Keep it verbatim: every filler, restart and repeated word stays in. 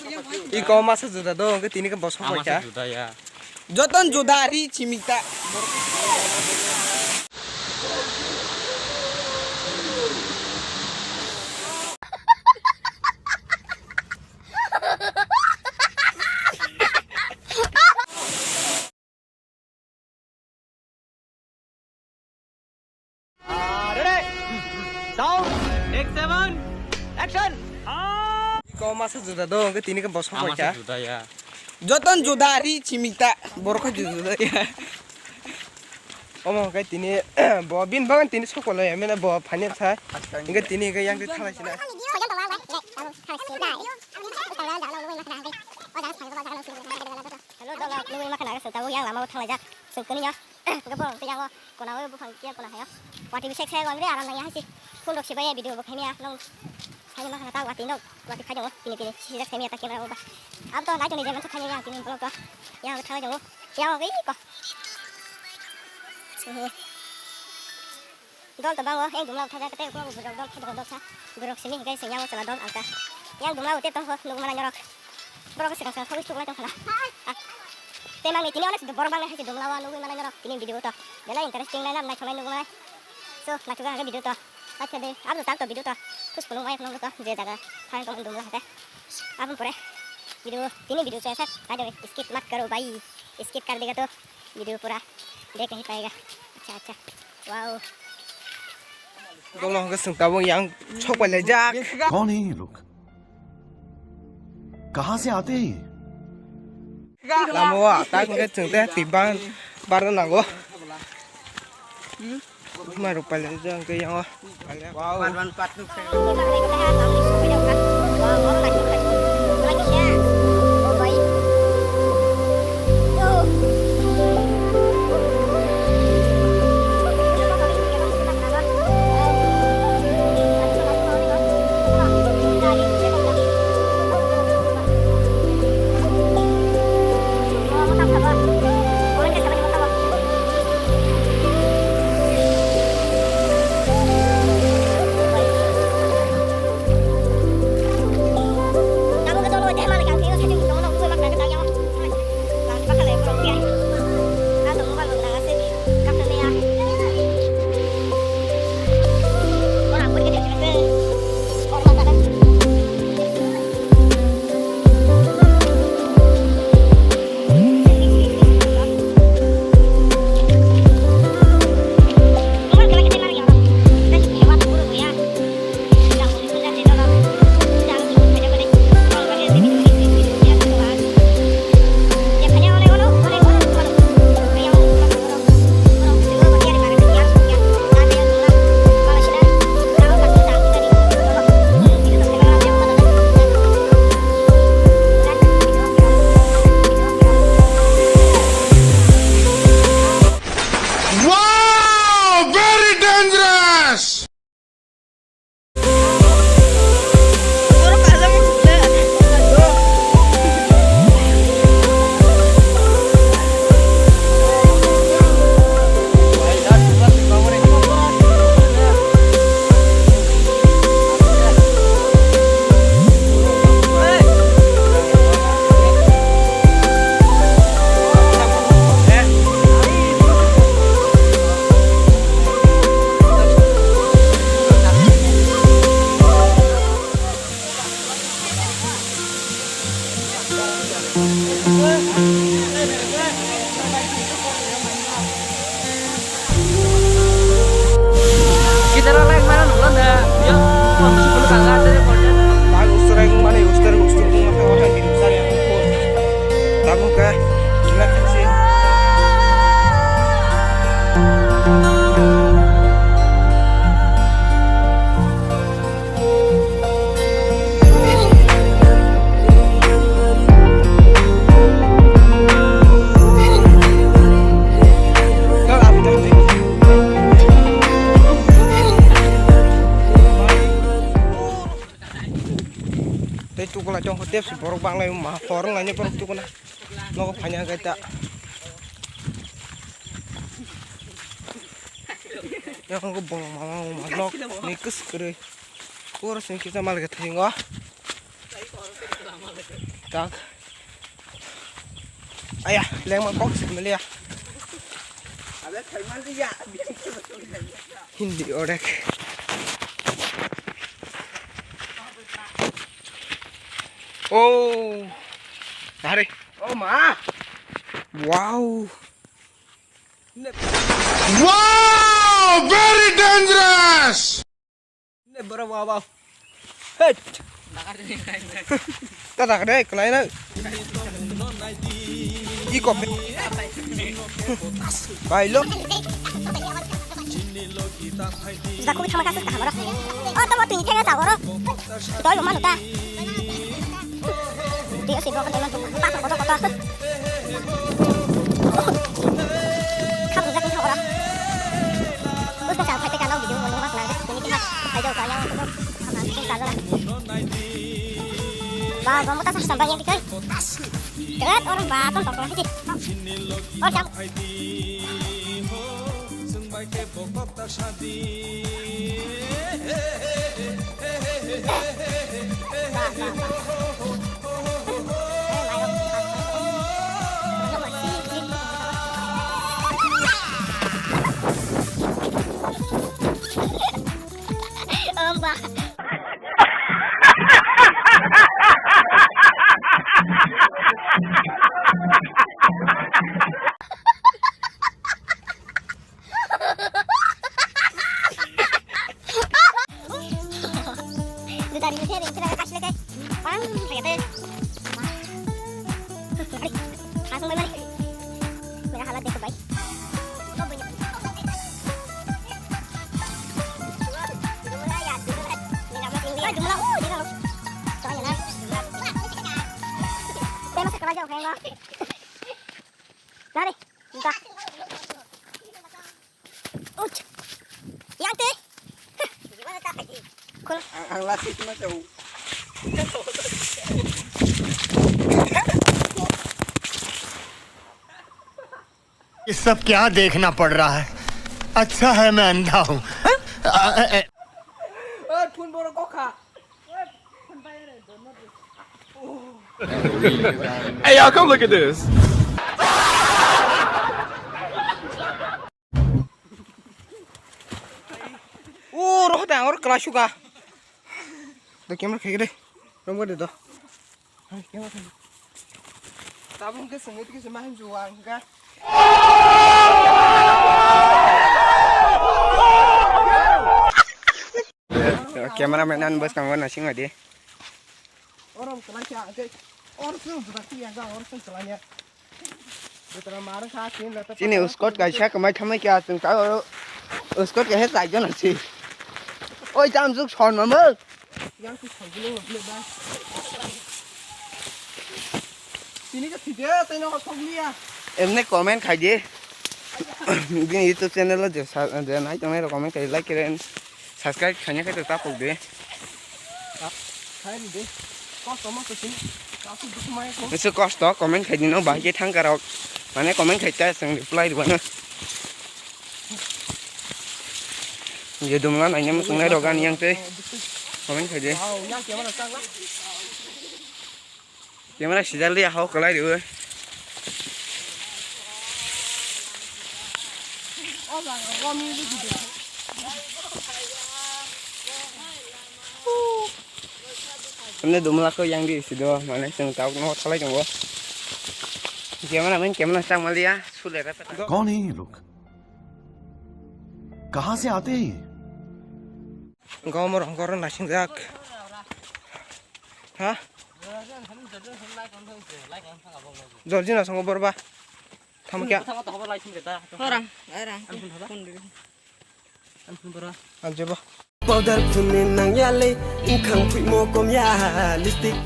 Iko masa juda do, hwnkhe tini khe bosong Ama paikha. Sa juda ya. Joton juda ri chimita. Ah, ready? Sound, take seven, action! Iko masa juda do, hwnkhe tini khe bosong Ama paikha. Sa juda ya. Joton juda ri chimita, borok khe juda juda ya. Omo hwnkhe tini bo bini bagwi tini sokolo ya, mene bo phani sa. Hwnkhe tini hwnkhe yang twi thalai sina. Hello, dolo, nugwi ma khna khe tabuk yang lama o thanglaijak, sung kuni yo. Hwnkhe borok tei yango kona o buphang kiya kona hayo. Wati bisek se gongri aram nangya hasi. Phone rok sibai video bo khaimya nong. Saini ma khna ta wati nok, wati phai dongo. Tini tini sijak saimya ta camera o ba. Ab to nai toni je man thani yang tini vlog to. Yang thalai dongo. Yang o gei ko. Dol to bango, yang dumla thajak tei ukulok borok dol thai dol sa. Borok simi hingke sengya o chwla dol angka. Yang dumla o te tongkho, nugwi mano norok. Borok swkang swkang thangwi chuklai tongkha na. Ah. Tei mangni tini onek borok bangni hai se dumla o nugwi mano norok tini video to. Belai interesting nai nam naithok nai nugwi mano. So, naithok ang video to. Like khe de, abo tak to video to. Pus pulung wai phano to je jaga thang tong dumla hai. Aboni pore video, tini video chaya sak, nai de skip mat karo bhai. Skip kar dega to. Video pura dekh nahi payega. Acha, acha. Wow. Dolo hwnkhe chwng tabuk yang sok pai laijak. कौन है ये लोग? कहाँ से आते हैं ये? Lama o tak hwnkhe chwng tei twi ban barna nango. Mai rok pai laijak hwnkhe yang o. Wow. Wow! Very dangerous! Kita orang lain mana nunggu nda? Ya, aku sih perlu kagak ada yang mau. Bagus, sering mana, ya, sering, sering, mana, orang di besar yang ukur. Kamu kah? Gila, kecil. Tei tukula chong ho tepsi borok banglai ma khorang laini borok tukuna. Nogo phanya gaita. Yang ko bolong mama ma nok ni kus kere. Oro sing kita mal ke thingo. Tak. Aya, lengma kok sik meliya. Hindi orek. Oh. Hari. Oh ma. Wow. Wow, very dangerous. Ne boro wow wow. Hei. Ta dak de klai na. Iko. Bai lo. Jida kubi thama kasus kaham oro. Oh, tamo tini thega jagoro. Doi lo manu ta. Dia si bro, doi lo. Pas kotor kotor. Kham rujak ni thogora. Bus bachang phai teka no video mo nungma kna. Tini tini phai jao ka yang ko. Kham rujak ni thogora. Ba, ba, mo ta sa sambang yang tikai. Kret orang ba ton tok lagi. Or jam. Dari ni kiri kira kasih lagi. Pang, kaya teh. Hari, langsung main balik. Mereka halat deh, baik. Kau punya. Jumlah, uh, jumlah. Soalnya kan. Saya masih kerja, oke, enggak? Dari, enggak. Uch. Yang teh. Gimana tak lagi? Kul. Ang, ang last itu macam. ये सब क्या देखना पड़ रहा है? अच्छा है मैं अंधा हूँ। हाँ? अ, अ, अ, Oi, phone borok kokha. Hey, y'all, come look at this. Oh, roh da, or kelas juga. Da camera khai de. Rom gade do. Hai, camera khai. Tabung ke sengit ke sema hin juang ga. Cameraman an bwskango naising adi. Orom kwlangkha hwnkhe or chwng juda phiya ga or chwng kwlangya. Bwtara maro sa sin lata. Chini uskot kaisa kwmai thamai kya chwng ta oro uskot kaisa chaijon asi. Oi tam juk son mamuk. Yang tu son gulung le ba. Tini ka thide tei no thok liya. Emne comment khai di. Bini YouTube channel o je sa-, je nai tongnai rok comment khai like khe subscribe khaina khe ta pok de. Khai di de. Kosto mosto sini. Kasu duk mai ko. Nisi kosto comment khai di no bahai khe thang karok. Mane comment khai ta seng reply rwano. Je dumla naina muchungnai rok ani yang tei comment khai di. Wow, yang khe mana chang la? Camera sijak liya hao kwlai riwi. Tamne dumla ko yang di sido mane chwng tabuk no thalai tongo. Camera man camera chang maliya sule ra. कौन है ये लोग? कहाँ से आते हैं ये? Gomor hongkor naising jak. Ha? Jorjina songo borba. Tamo kya? Orang, orang. Anjebo. Powder phunni nang ya le, wngkhang phuimo kom ya, lipstick.